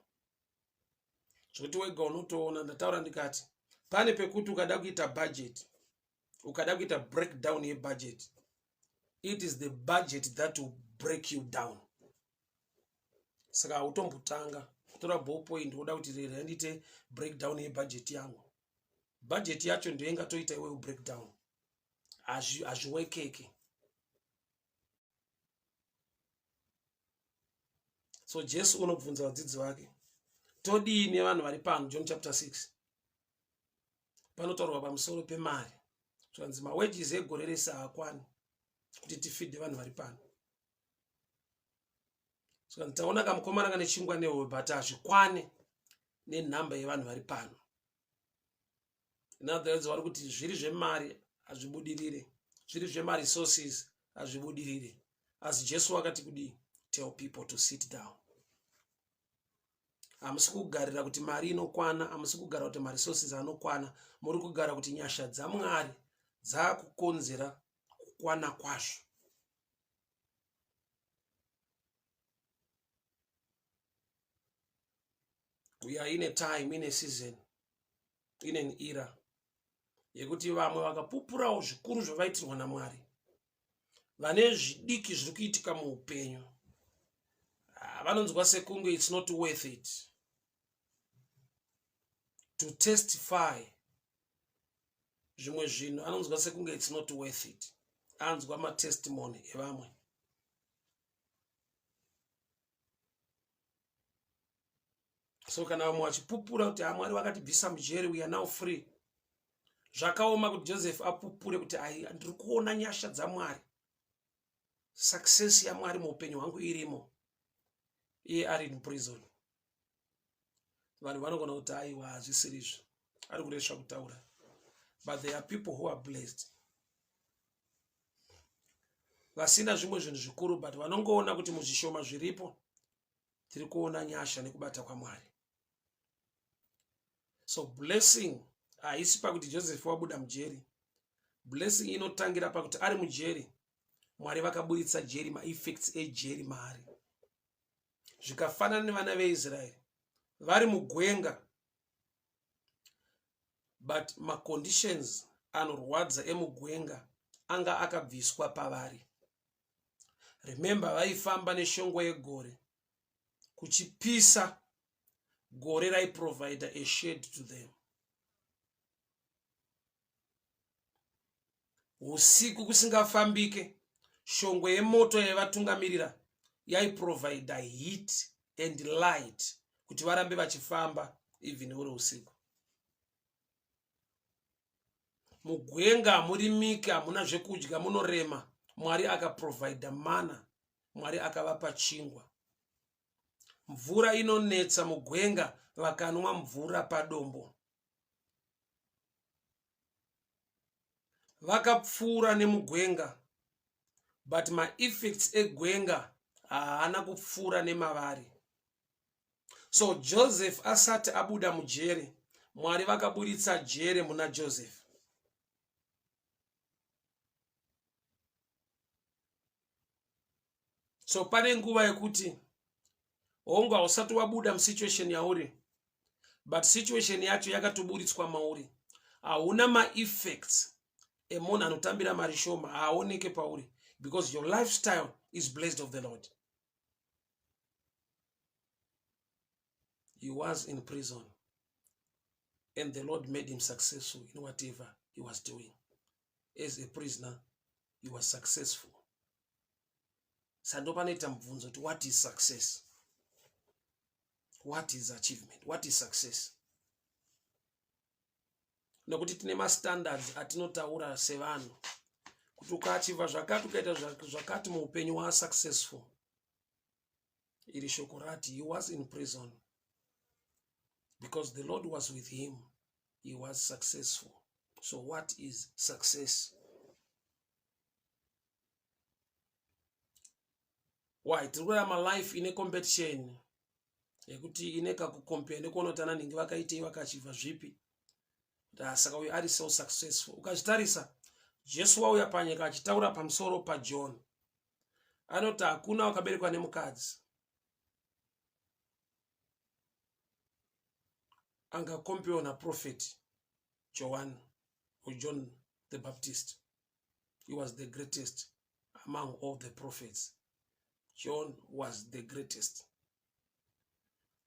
zvekuti wega unotoona. Ndataura ndikati pane pekuti ukada kuita budget, ukada kuita breakdown yebudget, it is the budget that will break you down. Saka hautombotanga kutora ball point woda kuti rera ndiite breakdown yebudget yangu. Budget yacho ndiyo ingatoita iwewe breakdown. Hazviwekeke. So Jesu unobvunza vadzidzi vake, todii nevanhu vari pano? John chapter 6 panotaurwa pamusoro pemari, zvanzi mawages egore rese haakwani kuti tifidhe vanhu vari pano. So taona kamukomana kane chingwa nehove, but hazvikwane nenhamba yevanhu vari pano. In other words, vari kuti zviri zvemari hazvibudirire, zviri zvemaresources hazvibudirire. Asi Jesu wakati kudii? Tell people to sit down. Hamusi kugarira kuti mari inokwana, hamusi kugara kuti maresources anokwana, muri kugara kuti nyasha dzaMwari dzakukonzera kukwana kwazvo. We are in a time, in a season, in an era yekuti vamwe vakapupurawo zvikuru zvavaitirwa naMwari, vane zvidiki zviri kuitika muupenyu vanonzwa sekunge it's not worth it to testify. Zvimwe zvinhu anonzwa sekunge it's not worth it, anzwa matestimony evamwe. So kana vamwe vachipupura kuti aMwari vakatibvisa mujeri, we are now free, zvakaoma kuti Joseph apupure kuti ai, ndiri kuona nyasha dzaMwari, success yaMwari muupenyu hwangu irimo, iye ari in prison. Vanhu vanogona kuti aiwa, hazvisirizvo, ari kuresva kutaura. But there are people who are blessed vasina zvimwe zvinhu zvikuru, but vanongoona kuti muzvishoma zviripo tiri kuona nyasha nekubata kwaMwari. So blessing haisi pakuti Joseph wabuda mujeri. Blessing inotangira pakuti ari mujeri, Mwari vakaburitsa jeri, maeffects ejeri maari. Zvikafanana nevana veIsraeri vari mugwenga, but maconditions anorwadza emugwenga anga akabviswa pavari. Remember, vaifamba neshongwe yegore, kuchipisa, gore raiprovida a shade to them. Usiku kusingafambike, shongwe yemoto yaivatungamirira yaiprovida heat and light kuti varambe vachifamba even uri usiku. Mugwenga hamurimike, hamuna zvekudya, munorema. Mwari akaprovida mana, Mwari akavapa chingwa. Mvura inonetsa mugwenga, vakanwa mvura padombo. Vakapfuura nemugwenga, but maeffects egwenga haana kupfuura nemavari. So Joseph asati abuda mujere, Mwari vakaburitsa jere muna Joseph. So pane nguva yekuti hongu hausati wabuda musituation yauri, but situation yacho yakatoburitswa mauri. Hauna maeffects emunhu anotambira mari shoma, haaoneke pauri. Because your lifestyle is blessed of the Lord. He was in prison and the Lord made him successful in whatever he was doing. As a prisoner, he was successful. Sando panoita mubvunzo kuti what is success? What is achievement? What is success? Nekuti tine mastandards atinotaura sevanhu kuti ukaachivha zvakati ukaita zvakati muupenyu waa successful. Iri shoko rati he was in prison because the Lord was with him, he was successful. So what is success? Why tiri kurarama life ine competition yekuti ine kakucompare nekuona kuti ana nhingi vakaitei vakachivha zvipi, saka uyu ari so successful. Ukazvitarisa, Jesu wauya panyika achitaura pamusoro paJohn, anoti hakuna wakaberekwa nemukadzi angakompewa naprofeti Joan or John the Baptist. He was the greatest among all the prophets. John was the greatest.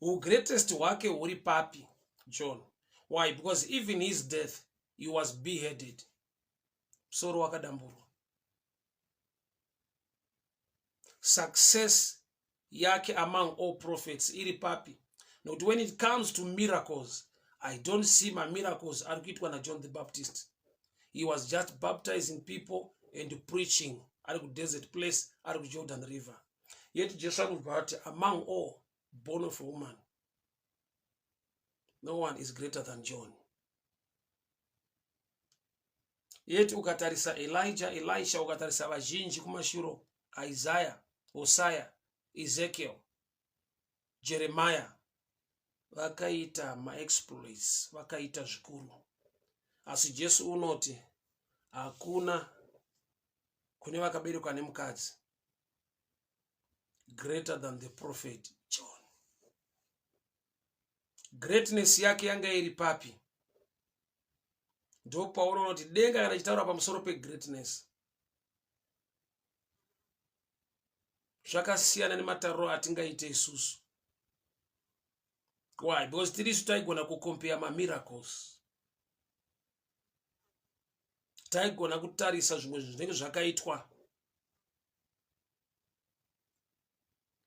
Ugreatest hwake huri papi John? Why? Because even his death, he was beheaded, musoro wakadamburwa. Success yake among all prophets iri papi? Nokuti when it comes to miracles, I don't see mamiracles ari kuitwa naJohn the Baptist. He was just baptizing people and preaching ari kudesert place, ari kuJordan River. Yet Jesu anobva ati among all born of a woman, no one is greater than John. Yet ukatarisa Elijah, Elisha, ukatarisa vazhinji kumashuro, Isaiah, Hosea, Ezekiel, Jeremiah, vakaita maexploits, vakaita zvikuru. Asi Jesu unoti hakuna kune vakaberekwa nemukadzi greater than the prophet John. Greatness yake yanga iri papi? Ndopaunoona kuti denga kana ichitaura pamusoro pegreatness zvakasiyana nematariro atingaite isusu. Why? Because tirisu taigona kucompare mamiracles, taigona kutarisa zvimwe zvinhu zvinenge zvakaitwa.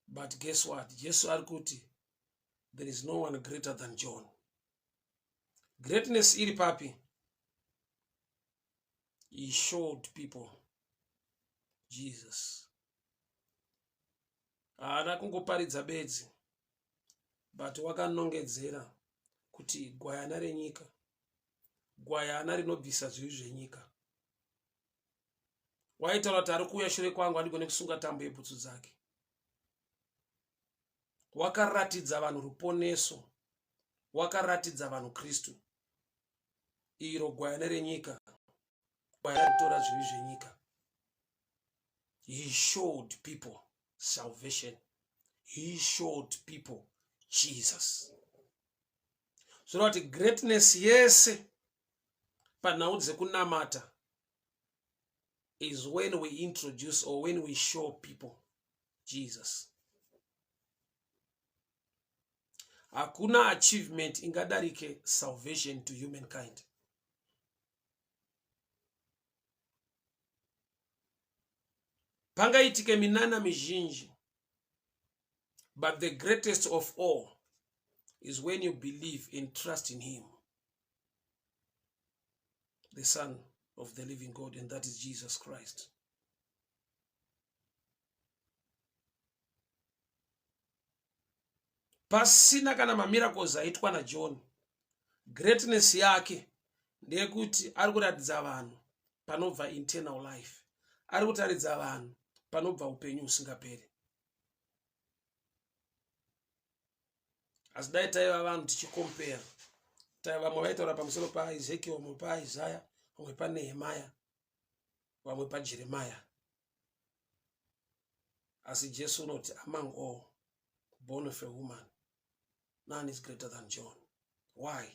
But guess what? Jesu ari kuti there is no one greater than John. Greatness iri papi? He showed people Jesus. Haana kungoparidza bedzi, but wakanongedzera kuti gwayana renyika, gwayana rinobvisa zvivi zvenyika. Waitaura kuti ari kuuya shure kwangu andigone kusunga tambo yebhutsu dzake. Wakaratidza vanhu ruponeso, wakaratidza vanhu Kristu, iro gwayana renyika, gwayana ritora zvivi zvenyika. He showed people salvation, he showed people Jesus. Zvoreva kuti greatness yese panhau dzekunamata is when we introduce or when we show people Jesus. Hakuna achievement ingadarike salvation to humankind. Pangaitike minana mizhinji, but the greatest of all is when you believe and trust in him, the Son of the living God, and that is Jesus Christ. Pasina kana mamiracles aitwa naJohn, greatness yake ndeyekuti ari kuratidza vanhu panobva internal life, ari kutaridza vanhu panobva upenyu husingaperi. Asi dai taiva vanhu tichikompeya, vamwe vaitaura pamusoro paEzekiel, vamwe paIsaya, vamwe paNehemaya, vamwe paJeremaya. Asi Jesu unoti among all born of a woman, none is greater than John. Why?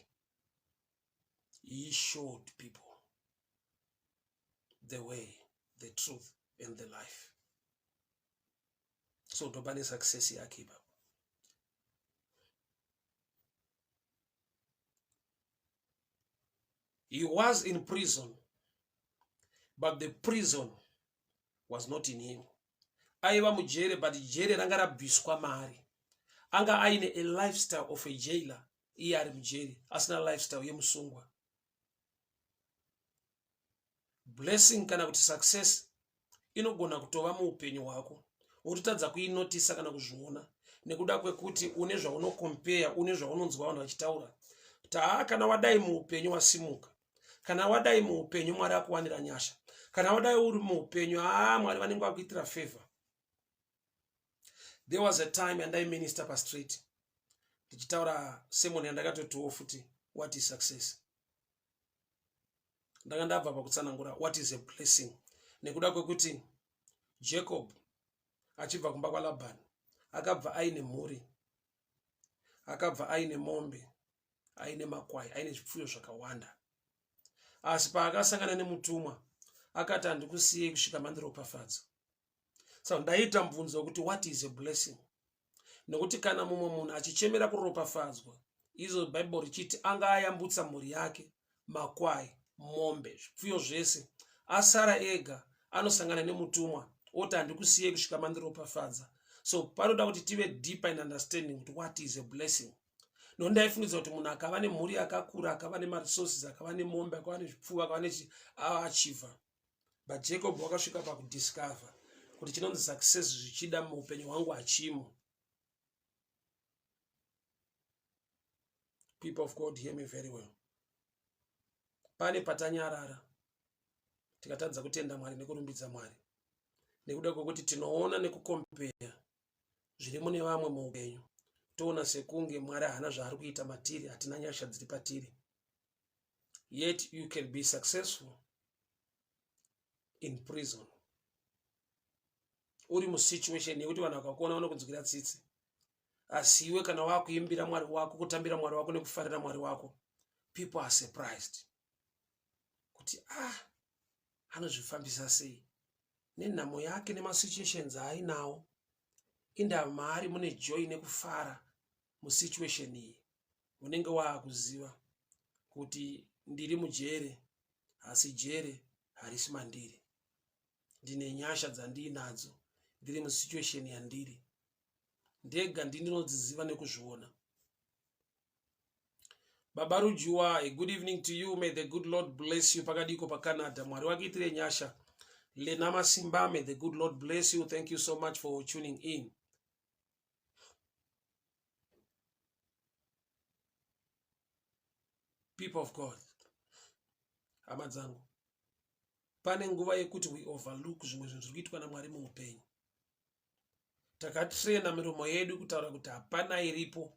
He showed people the way, the truth and the life. So ndopane success yake ipapo. He was in prison, but the prison was not in him. Aiva mujere, but jere ranga rabviswa maari. Anga aine a lifestyle of a jailer, iye ari mujeri, asina lifestyle yemusungwa. Blessing kana kuti success inogona kutova muupenyu hwako wototadza kuinotisa kana kuzviona nekuda kwekuti une zvaunokompeya, une zvaunonzwa vanhu vachitaura kuti haa, kana wadai muupenyu wasimuka, kana wadai muupenyu Mwari akuwanira nyasha, kana wadai uri muupenyu haa, Mwari vanenge vakuitira favor. There was a time yandaiminister pastreet ndichitaura sermon yandakatotiwo futi "What is success?" Ndanga ndabva pakutsanangura what is a blessing, nekuda kwekuti Jacob achibva kumba kwaLabhani akabva aine mhuri, akabva aine mombe, aine makwai, aine zvipfuyo zvakawanda. Asi paakasangana nemutumwa akati, "Handikusiyei kusvika mandiropafadza." So ndaita mubvunzo wekuti what is a blessing, nekuti kana mumwe munhu achichemera kuropafadzwa, izvo Bhaibheri richiti anga ayambutsa mhuri yake, makwai, mombe, zvipfuyo zvese, asara ega, anosangana nemutumwa oti, "Handikusiyei kusvika mandiropafadza." So panoda kuti tive deeper in understanding kuti what is a blessing, nokuti ndaifungidza kuti munhu akava nemhuri yakakura, akava nemaresources, akava nemombe, akava nezvipfuwo, akava nechi, aachiever. But Jacob wakasvika pakudiscover kuti chinonzi success zvichida muupenyu hwangu hachimo. People of God, hear me very well. Pane patanyarara tikatadza kutenda Mwari nekurumbidza Mwari nekuda kwekuti tinoona nekukompeya zviri mune vamwe muupenyu, toona sekunge Mwari haana zvaari kuita matiri, hatina nyasha dziri patiri. Yet you can be successful in prison, uri musituation yekuti vanhu vakakuona vanokunzwira tsitsi, asi iwe kana wakuimbira Mwari wako, kutambira Mwari wako nekufarira Mwari wako, people are surprised kuti, "Ah, anozvifambisa sei nenhamo yake nemasituations aainawo? Indava maari mune joy nekufara musituation iyi?" Unenge waakuziva kuti ndiri mujere, asi jere harisi mandiri. Ndine nyasha dzandiinadzo ndiri musituation yandiri. Ndega ndinodziziva nekuzviona. Baba Rujua, a good evening to you. May the good Lord bless you. Pakadiko paCanada? Mwari wakuitire nyasha. Lena Masimba, may the good Lord bless you. Thank you so much for tuning in. People of God, hama dzangu, pane nguva yekuti we overlook zvimwe zvinhu zviri kuitwa naMwari muupenyu. Takatrena miromo yedu kutaura kuti hapana iripo,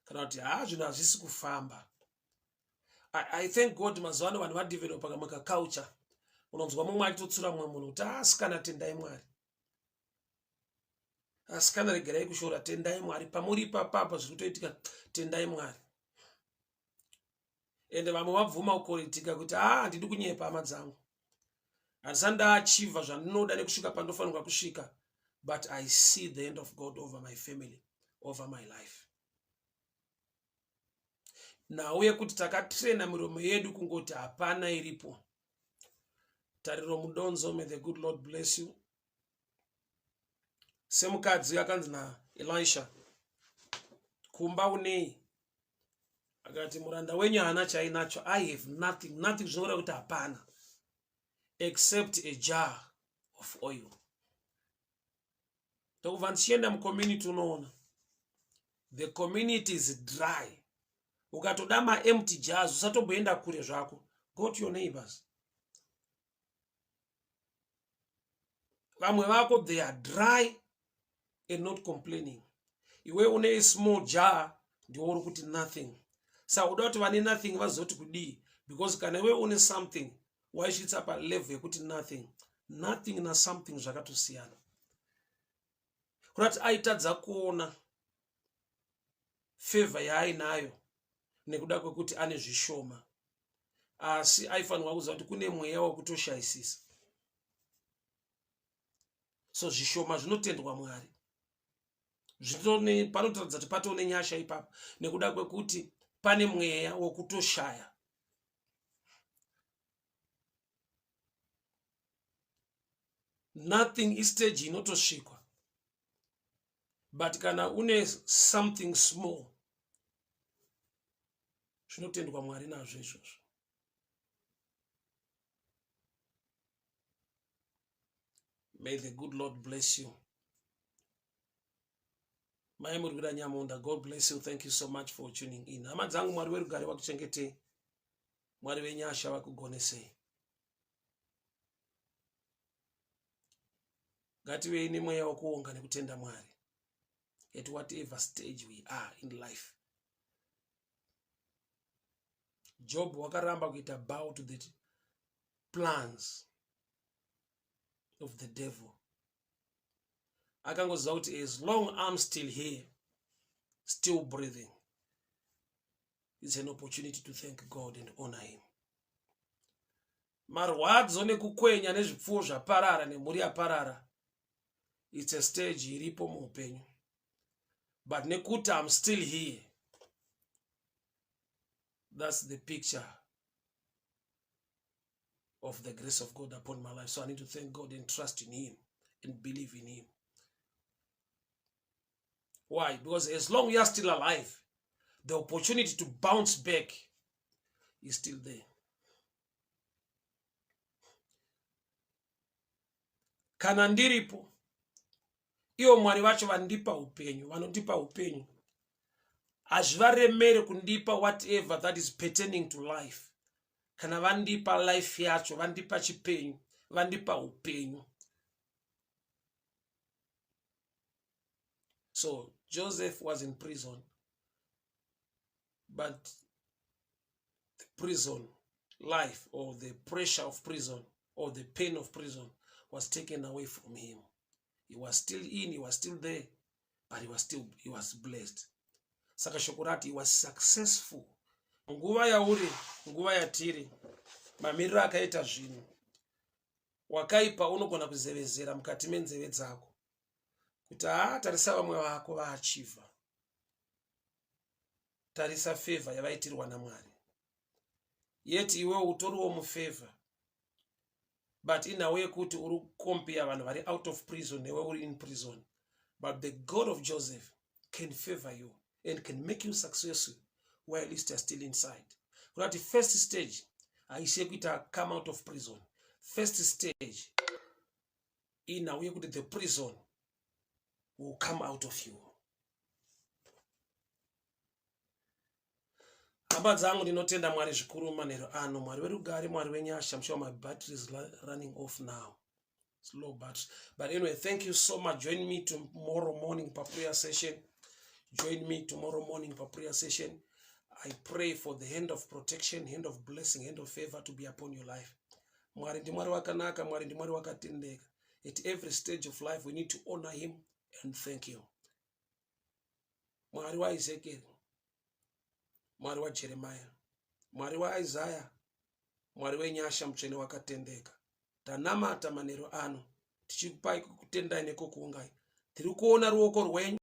kana kuti haa, zvinhu hazvisi kufamba. I thank God, mazuva ano vanhu vadevelopa kamwe kaculture. Unonzwa mumwe achitotsura mumwe munhu kuti, "Asikana, tendai Mwari. Asikana, regerai kushora, tendai Mwari. Pamuri ipapapa zviri kutoitika, tendai Mwari." Ende vamwe vabvuma kukoritika kuti, "Haa, handidi kunyepa, hama dzangu, handisati ndaachievha zvandinoda nekusvika pandofanirwa kusvika, but I see the end of God over my family, over my life." Nhau yekuti takatrena miromo yedu kungoti hapana iripo. Tariro Mudonzo, may the good Lord bless you. Semukadzi akanzi naElisha, "Kumba unei?" Akati, "Muranda wenyu haana chainacho. I have nothing." Nothing zvinoreva kuti hapana, except a jar of oil. Ndokubva ndichienda mucommunity, unoona the community is dry. Ukatoda maempty jars, usatomboenda kure zvako, go to your neighbors. Vamwe vako, they are dry and not complaining. Iwe une small jar, ndiwo uri kuti nothing. Saka uda kuti vane nothing vazoti kudii? Because kana iwe une something, waisvitsa palevel yekuti nothing. Nothing nasomething zvakatosiyana. Kurati aitadza kuona favor yaainayo nekuda kwekuti ane zvishoma, asi aifanirwa kuziva kuti kune mweya wekutoshayisisa. So zvishoma zvinotendwa Mwari. Panotaridza kuti patone nyasha ipapo nekuda kwekuti pane mweya wokutoshaya. Nothing istage inotosvikwa, but kana une something small zvinotendwa Mwari nazvo izvozvo. May the good Lord bless you. Mai Murwira Nyamunda, God bless you. Thank you so much for tuning in. Hama dzangu, Mwari werugare vakuchengetei. Mwari venyasha vakugonesei. Ngativei nemweya wekuonga nekutenda Mwari at whatever stage we are in life. Job wakaramba kuita bow to the plans of the devil. Akangoziva kuti as long I'm still here, still breathing, it's an opportunity to thank God and honor him. Marwadzo nekukwenya nezvipfuwo zvaparara nemhuri yaparara, it's a stage iripo muupenyu, but nekuti I'm still here, that's the picture of the grace of God upon my life. So I need to thank God and trust in him and believe in him. Why? Because as long you are still alive, the opportunity to bounce back is still there. Kana ndiripo, ivo Mwari vacho vandipa upenyu, vanondipa upenyu, hazvivaremere kundipa whatever that is pertaining to life. Kana vandipa life yacho, vandipa chipenyu, vandipa upenyu. So Joseph was in prison, but the prison life or the pressure of prison or the pain of prison was taken away from him. He was still in, he was still there, but he was blessed. Saka shoko rati he was successful. Nguva yauri, nguva yatiri, mamiriro akaita zvinhu, wakaipa unogona kuzevezera mukati menzeve dzako kuti haa, tarisa vamwe vako vaachivha, tarisa favor yavaitirwa naMwari, yet iwe utoriwo mufavor, but inhau yekuti uri kucompare vanhu vari out of prison newe uri in prison. But the God of Joseph can favor you and can make you successful while you are still inside. Kuda kuti first stage haisi yekuita come out of prison. First stage inhau yekuti the prison will come out of you. Hama dzangu, ndinotenda Mwari zvikuru manheru ano. Mwari werugare, Mwari wenyasha. I'm sure my battery is running off now. It's low battery, but anyway, thank you so much. Join me tomorrow morning pa prayer session. Join me tomorrow morning pa prayer session. I pray for the hand of protection, hand of blessing, hand of favor to be upon your life. Mwari ndiMwari wakanaka, Mwari ndiMwari wakatendeka. At every stage of life we need to honor him and thank him. Mwari waEzekiel, Mwari waJeremaya, Mwari waIsaya, Mwari wenyasha, mutsvene wakatendeka, tanamata manheru ano tichikupai kutendai nekukuongai. Tiri kuona ruoko rwenyu.